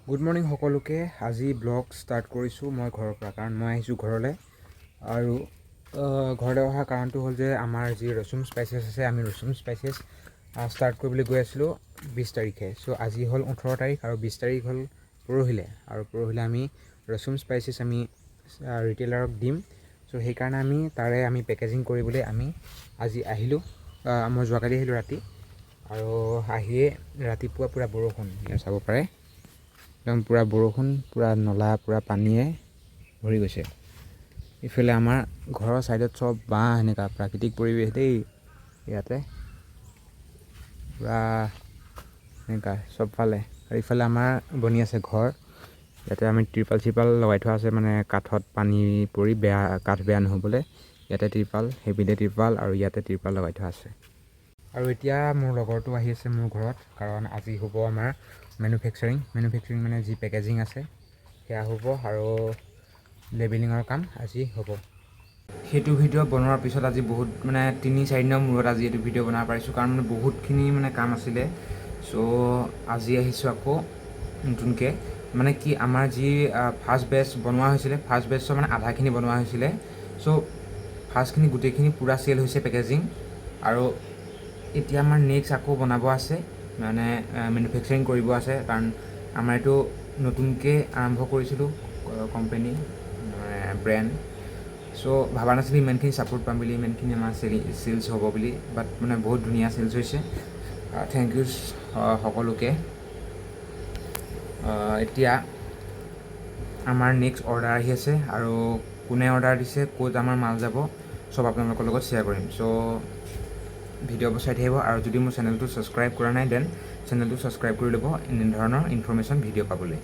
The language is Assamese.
গুড মৰ্ণিং সকলোকে। আজি ব্লগ ষ্টাৰ্ট কৰিছোঁ মই ঘৰৰ পৰা, কাৰণ মই আহিছোঁ ঘৰলৈ। আৰু ঘৰলৈ অহাৰ কাৰণটো হ'ল যে আমাৰ যি ৰচুম স্পাইচেছ আছে, আমি ৰচুম স্পাইচেছ ষ্টাৰ্ট কৰিবলৈ গৈ আছিলোঁ 20 তাৰিখে। চ' আজি হ'ল 18 তাৰিখ আৰু 20 তাৰিখ হ'ল পৰহিলে। আৰু পৰহিলে আমি ৰচুম স্পাইচেছ আমি ৰিটেইলাৰক দিম। চ' সেইকাৰণে আমি তাৰে আমি পেকেজিং কৰিবলৈ আমি আজি আহিলোঁ। মই যোৱাকালি আহিলোঁ ৰাতি আৰু আহিয়ে ৰাতিপুৱা পূৰা বৰষুণ। ইয়াত চাব পাৰে, একদম পূৰা বৰষুণ, পূৰা নলা পূৰা পানীয়ে ভৰি গৈছে। ইফালে আমাৰ ঘৰৰ ছাইডত চব বাঁহ, সেনেকুৱা প্ৰাকৃতিক পৰিৱেশ দেই। ইয়াতে পূৰা এনেকুৱা চবফালে। আৰু ইফালে আমাৰ বনি আছে ঘৰ। ইয়াতে আমি ত্ৰিপাল চিৰপাল লগাই থোৱা আছে, মানে কাঠত পানী পৰি বেয়া কাঠ বেয়া নহ'বলৈ। ইয়াতে ত্ৰিপাল, সেইপিনে ত্ৰিপাল আৰু ইয়াতে ত্ৰিপাল লগাই থোৱা আছে। আৰু এতিয়া মোৰ লগৰটো আহি আছে মোৰ ঘৰত, কাৰণ আজি হ'ব আমাৰ মেনুফেকচাৰিং। মেনুফেকচাৰিং মানে যি পেকেজিং আছে সেয়া হ'ব আৰু লেবেলিঙৰ কাম আজি হ'ব। সেইটো ভিডিঅ' বনোৱাৰ পিছত আজি বহুত মানে 3-4 দিনৰ মূৰত আজি এইটো ভিডিঅ' বনাব পাৰিছোঁ, কাৰণ মানে বহুতখিনি মানে কাম আছিলে। চ' আজি আহিছোঁ আকৌ নতুনকৈ। মানে কি, আমাৰ যি ফাৰ্ষ্ট বেচ বনোৱা হৈছিলে, ফাৰ্ষ্ট বেচৰ মানে আধাখিনি বনোৱা হৈছিলে। চ' ফাৰ্ষ্টখিনি গোটেইখিনি পূৰা চেল হৈছে পেকেজিং। আৰু এতিয়া আমাৰ নেক্সট আকৌ বনাব আছে, মানে মেনুফেকচাৰিং কৰিব আছে, কাৰণ আমাৰ এইটো নতুনকৈ আৰম্ভ কৰিছিলোঁ কোম্পেনী, মানে ব্ৰেণ্ড। চ' ভবা নাছিলোঁ ইমানখিনি ছাপোৰ্ট পাম বুলি, ইমানখিনি আমাৰ চেলছ হ'ব বুলি। বাট মানে বহুত ধুনীয়া চেলছ হৈছে। Thank U সকলোকে। এতিয়া আমাৰ নেক্সট অৰ্ডাৰ আহি আছে আৰু কোনে অৰ্ডাৰ দিছে, ক'ত আমাৰ মাল যাব, চব আপোনালোকৰ লগত শ্বেয়াৰ কৰিম। চ' ভিডিঅ'বোৰ চাই থাকিব আৰু যদি মোৰ চেনেলটো ছাবস্ক্ৰাইব কৰা নাই, then চেনেলটো ছাবস্ক্ৰাইব কৰি ল'ব এনেধৰণৰ ইনফৰ্মেশ্যন ভিডিঅ' পাবলৈ।